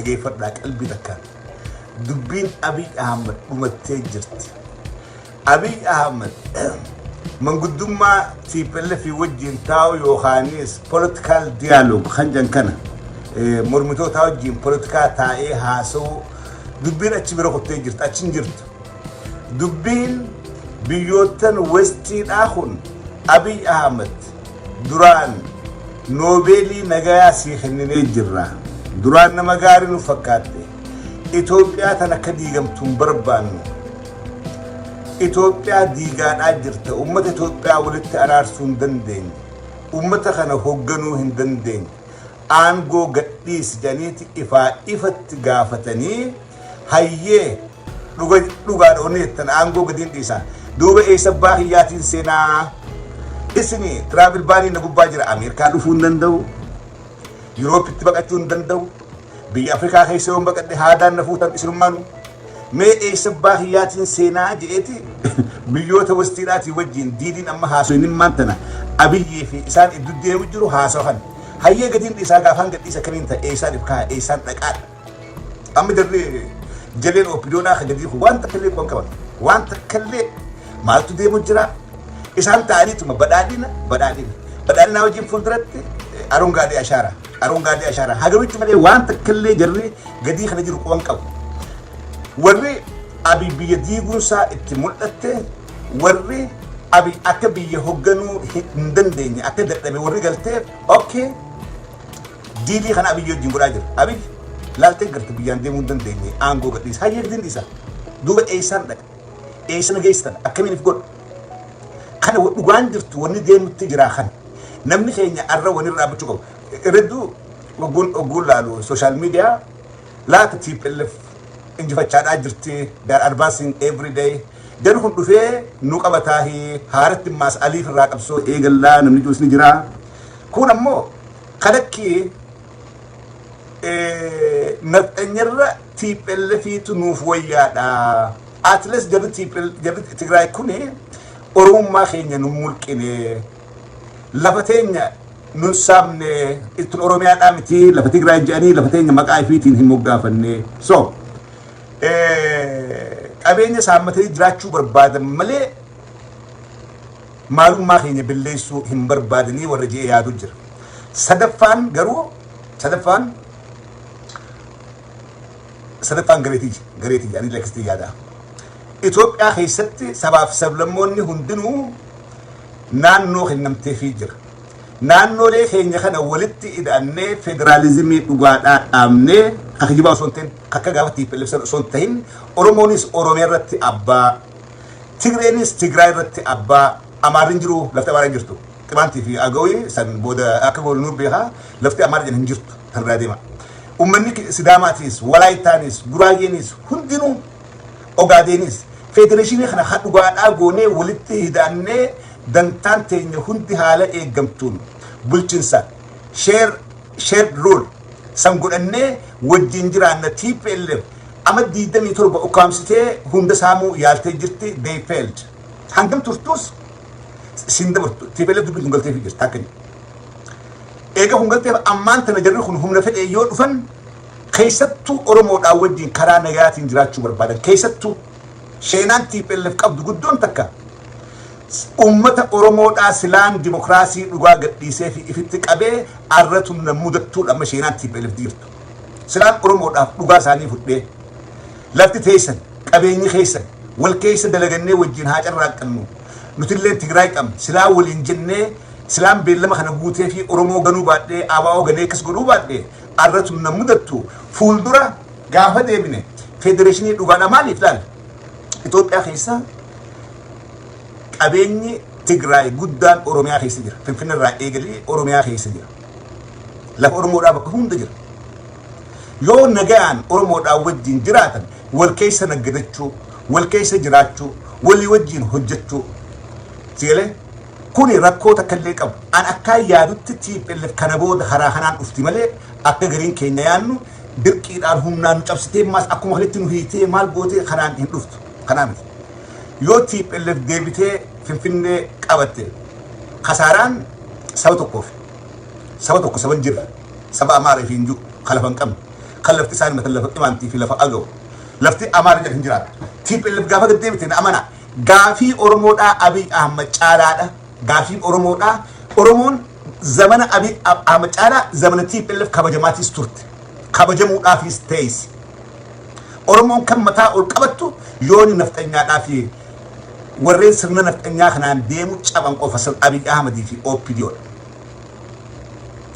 Dhageeffadhaa qalbii takkaan. Dubbiin Abiy Ahmad dhumattee jirti. Abiy Ahmad manguddummaa TPLF wajjin taa'u yookaanis political dialogue kan jedhan kana, mormitoota wajjin politikaa taa'ee haasa'u, dubbiin achi bira kuttee jirti, achi hin jirtu. Dubbiin biyyoottan westiidhaa kun Abiy Ahmad duraan noobeelii nagayaa sii kenninee jirra. Duraan nama gaarii nu fakkaatte. Itoophiyaa tan akka diigamtu hin barbaannu. Itoophiyaa diigaadhaa jirta. Uummata Itoophiyaa walitti araarsuu hin dandeenye. Uummata kana hoogganuu hin dandeenye. Aangoo gadhiisi jedhaniiti ifaa ifatti gaafatanii, hayyee, dhugaadha onni jettan, aangoo gadiin dhiisa. Duuba eessa abbaa kiyyaatiin seenaa? Isini travel banii na gubbaa jira. Ameerikaa dhufuu hin danda'u. Yuroopitti baqachuu hin danda'u. Biyya Afrikaa keessa yoon baqadhe haadaan na fuutan isinummaanu. Mee eessa abbaa kiyyaatiin seenaa je'eeti biyyoota westiidhaatii wajjin diidiin amma haasoyin tana Abiyyii fi isaan iddoo deemu jiru haasawa kan. Hayyee, gadiin dhiisaa, gaafaan gadhiisa akkamiin ta'e, eessaan if kaa'a, eessaan dhaqaadha? Amma jarri jaleen OPDOdhaa kan gadii kun waan takka illee quban qaban. Waan takka illee maaltu deemu jira? Isaan ta'aniituma badhaadhina, badhaadhina. Badhaadhinaa wajjin fuulduratti አረንጓዴ አሻራ፣ አረንጓዴ አሻራ hagamitti malee waan takka illee jarri gadii kana jiru quban qabu. Warri Abiy biyya diiguunsaa itti mul'atte, warri Abiy akka biyya hoogganuu hin dandeenye, akka dadhabe warri galteef, okay, dealii kana Abiy wajjin godhaa jira. Abiy laaltee garte biyyaan deemuu hin dandeenye, aangoo gadhiisa. Hayyee, gadiin dhiisa. Duuba eessaan dhaqa? Eessa na geessitan? Akkamiin if godha? Kana dhugaan jirtu wanni deemutti jira kana. Namni keenya arra wani irra dhaabbachuu qabu. Hedduu ogguun laalu social media laata TPLF injifachaadhaa jirti. They are advancing every day. Jarri kun dhufee nu qabataahi, haaratti maas aliif irraa qabsoo eegallaa namni jirus ni jira. Kun ammoo kalakki nafxanyarra TPLFiitu nuuf wayyaadha. At least jarri TPL, jarri Tigraay kuni Oromummaa keenya nu mulqine. Lafa teenya nun saamne, ittiin Oromiyaadhaa miti, lafa Tigraay jedhanii lafa teenya maqaa ifiitiin hin moggaafanne. So qabeenya saammatanii jiraachuu barbaadan malee maalummaa keenya balleessuu hin barbaadanii warra je'ee yaadu jira. Sadaffaan garuu, sadaffaan gareetii ani lakkistii yaada. Itoophiyaa keessatti sabaaf sablammoonni hundinuu naannoo kennamteefii jira. Naannolee keenya kana walitti hidhannee federaalizimii dhugaadhaa dhaabnee, akka kijibaa osoo hin ta'in, akka gaafa TPLF sana osoo hin ta'in, Oromoonis Oromiyaa irratti abbaa, Tigreenis Tigraay irratti abbaa, Amaarri hin jiru, lafti Amaaraa hin jirtu. Qimaantii fi Agawii san booda akka goolu nu beekaa, lafti Amaaraa jedhan hin jirtu tan irraa deema. Uummanni Sidaamaatis, Walaayitaanis, Guraageenis hundinuu, Ogaadeenis federeeshinii kana haa dhugaadhaa goonee walitti hidhannee dantaan teenya hundi haala eeggamtuun bulchinsa shared rule san godhannee wajjin jiraanna. TPLF ama 27 ukkaamsitee hunda saamuu yaaltee jirti, they failed. Hangam turtus siin dabartu, TPLF dubbiin kun galteefii jirti akka eega kun galteef. Ammaan tana jarri kun humna fedhe yoo dhufan, keessattuu Oromoodhaan wajjin karaa nagaatiin jiraachuu barbaadan. Keessattuu sheenaan TPLF qabdu guddoon takka ummata Oromoodhaa silaan dimokiraasii dhugaa gadhiisee fi ifitti qabee arratu na mudattuudha amma sheenaan TPLF jirtu. Silaan Oromoodhaaf dhugaa isaanii fudhee, lafti teessan, qabeenyi keessan, wal keessa dalagannee wajjin haa carraaqqannu. Nutillee Tigraay qabna. Silaa waliin jennee, silaan beellama kana guutee fi Oromoo ganuu baadhee, ABO ganee akkas godhuu baadhee, arratu na mudattu. Fuuldura gaafa deebine federeeshinii dhugaadha. Maaliif laal, Itoophiyaa keessa qabeenyi Tigraay guddaan Oromiyaa keessa jira. Finfinnee irraa eegalee Oromiyaa keessa jira. Lafa Oromoodhaa bakka hunda jira. Yoo nagaan Oromoodhaa wajjin jiraatan, wal keessa naggadachuu, wal keessa jiraachuu, walii wajjin hojjechuu. Sigalee kuni rakkoo takka illee qabu. An akkaan yaadutti TPLF kana booda karaa kanaan dhufti malee akka gariin keenya yaannu dirqiidhaan humnaan nu cabsitee maas akkuma kanatti nu hiitee maal gootee kanaan hin dhuftu. Kanaa miti. Yoo TPLF deebitee Finfinnee qabatte, kasaaraan saba tokkoof, saba tokko, saba hin jirre, saba Amaaraa fi hin jiru kalafa hin qabne. Kan lafti isaanii matan lafa Qimaantii fi lafa Agaw. Lafti Amaara jedhan hin jiraatu. TPLF gaafa gad deebite na amana. Gaafii Oromoodhaa Abiy Ahmad caalaadha. Gaafii Oromoodhaa Oromoon zamana Abiy Ahmad caalaa zamana TPLF kabajamaatiis turte. Kabajamuudhaafis teessi. Oromoon kan mataa ol qabattu yooni nafxanyaadhaa fi warreen sirna nafxanyaa kanaan deemu caban qofa sir Abiy Ahmadii fi OPDOdha.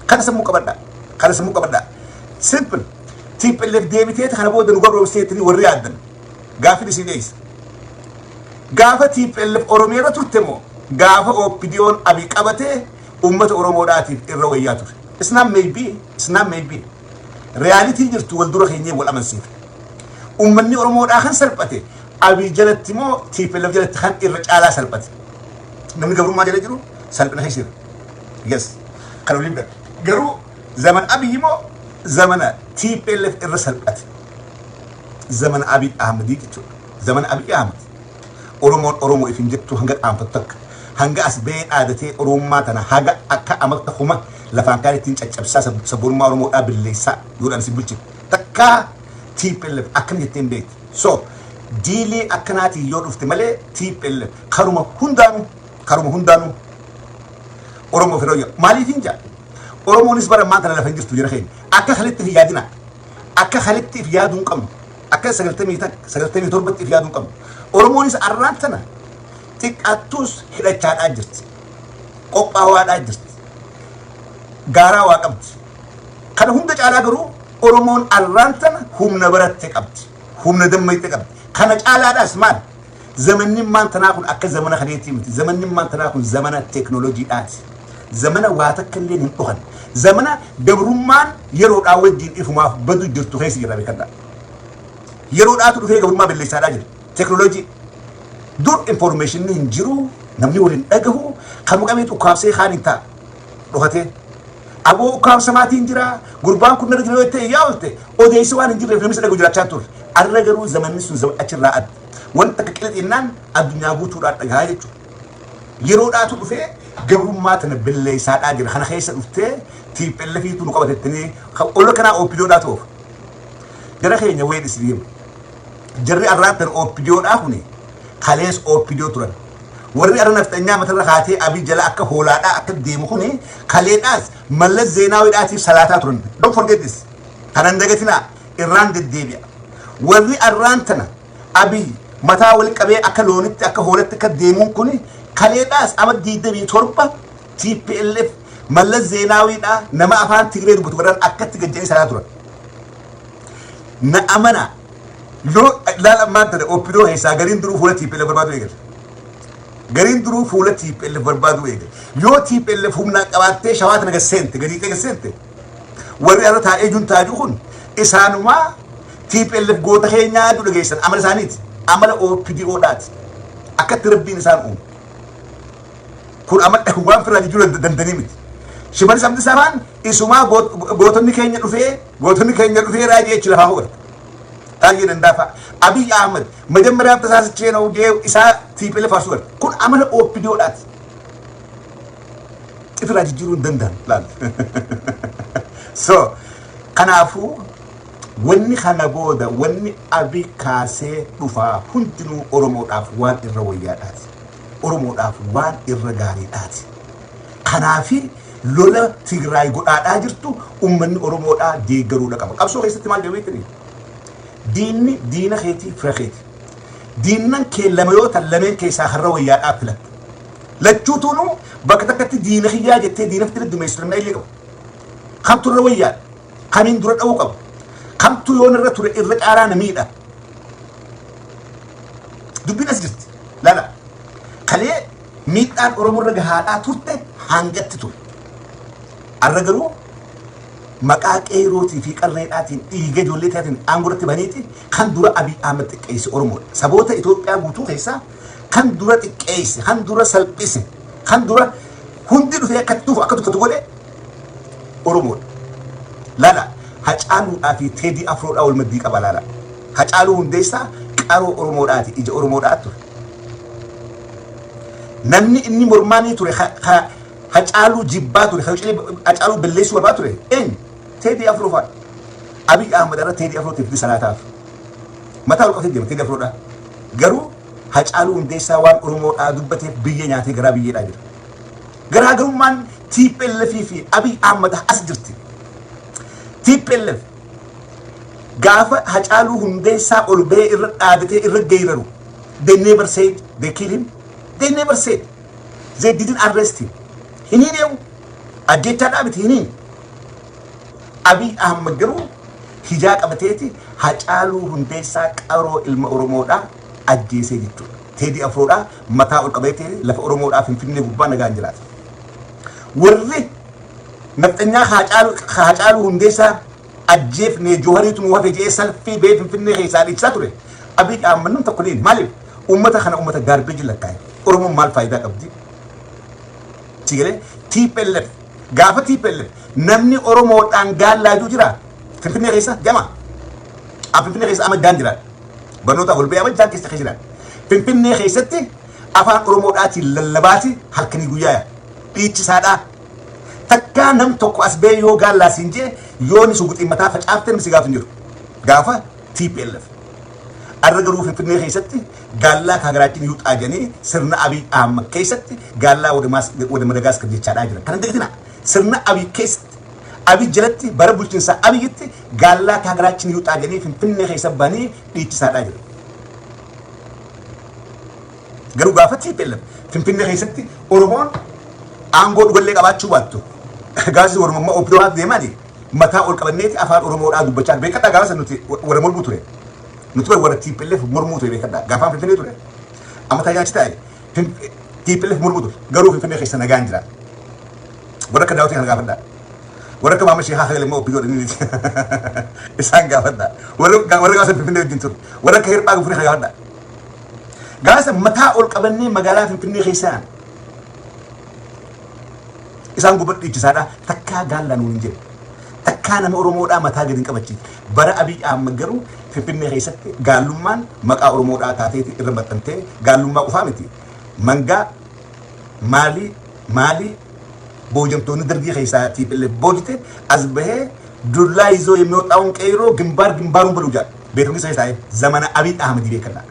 Kana sammuu qabadhaa. Kana sammuu qabadhaa. Simple. TPLF deebitee kana booda nu gabroomseetanii warri yaaddan. Gaaffiin isin dhiyeessa. Gaafa TPLF Oromiyaa irra turte moo gaafa OPDOn Abiy qabatee uummata Oromoodhaatiif irra wayyaa ture? It's not maybe. It's not maybe. Reality jirtu wal dura keenyee wal amansiifne. Uummanni Oromoodhaa kan salphate Abiy jalatti moo TPLF jalatti kan irra caalaa salphate? Namni gabrummaa jala jiru salphina keessa jira. Yes. Kan waliin bira. Garuu zaman Abiy moo zamana TPLF irra salphate? Zamana Abiy Ahmedii jechuudha. Zamana Abiy Ahmed. Oromoon Oromoo ifin jettu hanga qaanfattu takka. Hanga as ba'ee dhaadatee Oromummaa tana haga akka amata kuma lafaan kaan ittiin caccabsaa sabboonummaa Oromoodhaa billeessaa yoodhaan isin bulchite. Takkaa TPLF akkam jettee hin beektu. So diilii akkanaatiin yoo dhufte malee TPLF karuma hundaanuu Oromoo fi Oromoo maaliif hin jaa? Oromoonis bara ammaa tana lafa hin jirtu jira keenya. Akka kaletti hin yaadina. Akka kaletti if yaaduu hin qabnu. Akka 91 97tti if yaaduu hin qabnu. Oromoonis arraan tana xiqqaattus hidhachaadhaa jirti. Qophaawaadhaa jirti. Gaaraa waa qabdi. Kana hunda caalaa garuu Oromoon arraan tana humna baratte qabdi. Humna dammayte qabdi. Kana caalaadhaas maal? Zamanni maan tanaa kun akka zamana kaneetii miti. Zamanni maan tanaa kun zamana teeknooloojiidhaati. Zamana waa takka illee hin dhokan. Zamana gabrummaan yeroodhaa wajjin ifumaaf badu jirtu keessa jira, beekadhaa. Yeroodhaatu dhufee gabrummaa balleessaadhaa jira. Teeknooloojii. Dur informationni hin jiru, namni waliin dhagahu, kan qabeetu ukkaamsee kaan hin ta'a. Dhokatee. Aboo ukkaamsamaatiin jira, gurbaan kun narra jira yoo ta'e yaa oolte, odeessi waan hin jirreef namni isa dhagahu jiraachaa turre. Arra garuu zamanni sun achirraa adda. Wanta akka qilxinnaan addunyaa guutuudhaan dhagahaa jechuudha. Yeroodhaatu dhufee gabrummaa tana balleessaadhaa jira. Kana keessa dhuftee TPLFiitu nu qabatettanii ol kanaa OPDOdhaatu oofa. Jara keenya wayii isin hima. Jarri arraan tan OPDOdhaa kuni kalees OPDO turan. Warri arra nafxanyaa matarra kaatee Abiy jala akka hoolaadhaa akka deemu kuni kaleedhaas Mallas Zeenaawiidhaatiif salaataa turan. Don't forget this. Kanan dagatinaa, irraan deddeebi'a. Warri arraan tana Abiy mataa wal qabee akka loonitti akka hoolatti akka deemuun kuni kaleedhaas ama 27 TPLF Mallas Zeenaawiidhaa nama afaan Tigree dubbatu godhan akkatti gajjanii salaataa turan. Na amana, yoo ilaala ammaan tana OPDO keessaa gariin duruu fuula TPLF barbaadu eegale. Gariin duruu fuula TPLF barbaadu eegale. Yoo TPLF humnaa qabaattee Shawaa tana gad seente, gadi gad seente, warri irra taa'ee juntaaju kun isaanumaa TPLF goota keenyaa dura geessan amala isaaniiti. Amala OPDOdhaati. Akkatti Rabbiin isaan uume. Kun amala waan firaa jijjiiruu dandanii miti. Shimallis Abdiisaa faan isumaa gootonni keenya dhufee raajii jechi lafaa hoogata. Taayyee Danda'a fa'a. Abiy Ahmed መጀመሪያም ተሳስቼ ነው jee isaa TPLF faarsuu garte. Kun amala OPDOdhaati. Ifirraa jijjiiruu hin danda'an laal. So kanaafuu wanni kana booda wanni Abiy kaasee dhufaa hundinuu Oromoodhaaf waan irra wayyaadhaati. Oromoodhaaf waan irra gaariidhaati. Kanaafi lola Tigraay godhaadhaa jirtu uummanni Oromoodhaa deeggaruudha qaba. Qabsoo keessatti maal jedhu beektanii? Diinni diina keetii fira keeti. Diinnan kee lama yoo ta'an lameen keessaa har'a wayyaadhaa filatta. Lachuutuunu bakka takkatti diina kiyyaa jettee diina fitti dumeessu namni illee qabu. Kamtu irra wayyaadha? Kamiin dura dha'uu qabu? Kamtu yoon irra ture irra caalaa na miidha? Dubbiin as jirti. Lala. Kalee miidhaan Oromoo irra gahaadhaa turte hangatti ture. Arra garuu maqaa qeerootii fi qarreedhaatiin dhiiga ijoollee taatiin aangoo irratti baniiti kan dura Abiy Ahmed xiqqeesse Oromoodha. Saboota Itoophiyaa guutuu keessaa kan dura xiqqeesse, kan dura salphise, kan dura hundi dhufee akka tufu akka tuffatu godhe Oromoodha. Lala, Hacaaluudhaa fi Teedii Afroodhaa wal maddii qaba, laala. Hacaaluu Hundeessaa qaroo Oromoodhaati, ija Oromoodhaa ture. Namni inni mormaanii ture, Hacaaluu jibbaa ture, Hacaaluu balleessuu barbaa ture eenyu? Teedii Afroo fa'a. Abiy Ahmad irra Teedii Afrootiif fi salaataaf. Mataa ol qabatee deema Teedii Afroodha. Garuu Hacaaluu Hundeessaa waan Oromoodhaa dubbateef biyya nyaatee garaa biyyeedhaa jira. Garaagarummaan TPLF fi Abiy Ahmad as jirti. TPLF gaafa Hacaaluu Hundeessaa ol bahee irra dhaabatee irra geeraru, they never said they kill him. They never said. They didn't arrest him. Hin hineewu. Ajjechaa dhaabite hin hiine. Abiy Ahmad garuu hijaa qabateeti Hacaaluu Hundeessaa qaroo ilma Oromoodhaa ajjeesee jechuudha. Teedii Afroodhaa mataa ol qabatee lafa Oromoodhaa Finfinnee gubbaa nagaan jiraata. Warri nafxanyaa Hacaaluu Hundeessaa ajjeefne, Joohariitu nu hafe jedhee salfii bee Finfinnee keessaa dhiichisaa ture. Abiy Ahmad nam tokko niin maaliif uummata kana uummata garbage lakkaa'e? Oromoon maal faayidaa qabdi? Sigalee TPLF, gaafa TPLF namni Oromoodhaan gaallaajuu jira Finfinnee keessa jama. Finfinnee keessa amma jaan jira. Barnoota ol ba'ee amma jaan keessa jira. Finfinnee keessatti afaan Oromoodhaatiin lallabaati halkanii guyyaa dhiichisaadhaa. Takkaa nam tokko as ba'ee yoo gaallaa siin jee, yoo ni suguxii mataa facaaftee namni si gaafa hin jiru. Gaafa TPLF. Arra garuu Finfinnee keessatti gaallaa ከሀገራችን ይውጣ jedhanii sirna Abiy Ahmad keessatti gaallaa ወደ Madagaskar jechaadhaa jira. Kana dagatina, sirna Abiy keessatti, Abiy jalatti, bara bulchiinsa Abiyyitti gaallaa ከሀገራችን ይውጣ jedhanii Finfinnee keessa bahanii dhiichisaadhaa jira. Garuu gaafa TPLF Finfinnee keessatti Oromoon aangoo dhugallee qabaachuu baattu, gaafas Oromummaa OPDO deemaani mataa ol qabanneeti afaan Oromoodhaa dubbachaa beekadhaa. Gaafa san nuti warra mormuu ture. Nuti warra TPLF mormuu ture beekadhaa. Gaafaan Finfinnee ture. Amma tajaajila ta'e TPLF mormuu ture. Garuu Finfinnee keessa nagaan jira. Warra akka daawwatii kana gaafadhaa. Warra akka maama ishee haa immoo OPDO isaan gaafadhaa. Warra gaafa Finfinnee wajjin ture. Warra akka hirphaa Finfinnee gaafadhaa. Gaafa mataa ol qabannee magaalaa Finfinnee keessaan isaan gubadhu dhiichisaadha. Takkaa gaallaa nuun hin jedhu. Takkaa nama Oromoodhaa mataa gadi hin qabachiifne. Bara Abiy Ahmad garuu Finfinnee keessatti gaallummaan maqaa Oromoodhaa taateeti irra maxxantee, gaallummaa qofaa miti. Mangaa maalii maalii boojamtoonni dargii keessaa TPLF boojite as bahee ዱላ ይዞ የሚወጣውን ቄሮ ግንባር ግንባሩን በሉ ጃ ቤተ መንግስት taa'ee zamana Abiy Ahmad beekadha.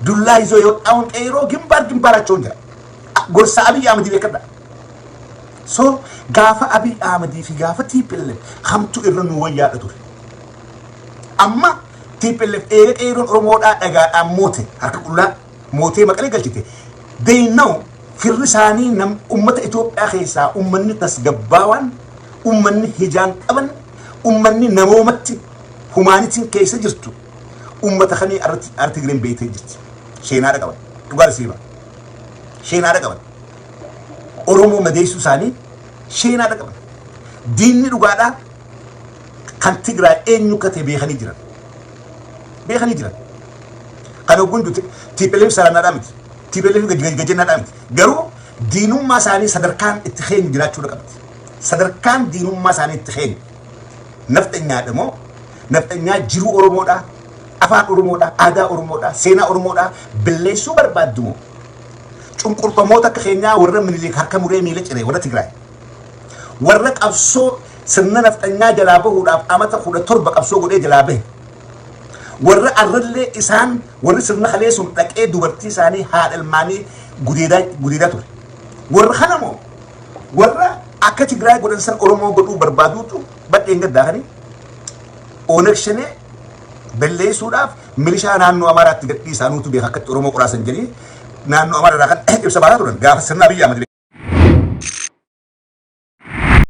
ዱላ ይዞ የወጣውን ቄሮ ግንባር ግንባራቸውን jira. Gorsa Abiy Ahmad beekadha. So gaafa Abiy Ahmadii fi gaafa TPLF hamtu irra nu wayyaadha ture. Amma TPLF eega qeeroon Oromoodhaa dhagaadhaan moote, harka qullaa mootee Maqalee galchite. They know firri isaanii nam ummata Itoophiyaa keessaa ummanni tasgabbaawaan, ummanni hijaan qaban, ummanni namoomatti humanityn keessa jirtu ummata kamii arti Tigreen beektee jirti. Sheenaadha qaban. Dhugaa siiba. Sheenaadha qaban. Oromoo madeessuu isaanii sheenaadha qaban. Diinni dhugaadhaa kan Tigraay eenyu akka ta'e beekanii jiran. Beekanii jiran. Kan ogguun TPLF sarannaadhaa miti. TPLF gajennaadhaa miti. Garuu diinummaa isaanii sadarkaan itti keenyu jiraachuudha qabdi. Sadarkaan diinummaa isaanii itti keenyu. Nafxanyaadha moo nafxanyaa jiruu Oromoodhaa, afaan Oromoodhaa, aadaa Oromoodhaa, seenaa Oromoodhaa balleessuu barbaaddu moo cunqurfamoota akka keenyaa warra Minilik harka muree miila ciree, warra Tigraay, warra qabsoo sirna nafxanyaa jalaa bahuudhaaf amata 17 qabsoo godhee jalaa bahe, warra arrallee isaan warri sirna kalee sun dhaqee dubartii isaanii haadha ilmaanii gudeedaa ture, warra kana moo warra akka Tigraay godhan san Oromoo godhuu barbaaduutu badheen gaddaakanii Oonag Shanee balleessuudhaaf milishaa naannoo Amaaraatti gadhiisaanuutu beeka akkatti Oromoo qoraasan jedhanii naannoo Amaaraarraa kan ibsa baasaa turan gaafa sirna Abiyyi Ahmad.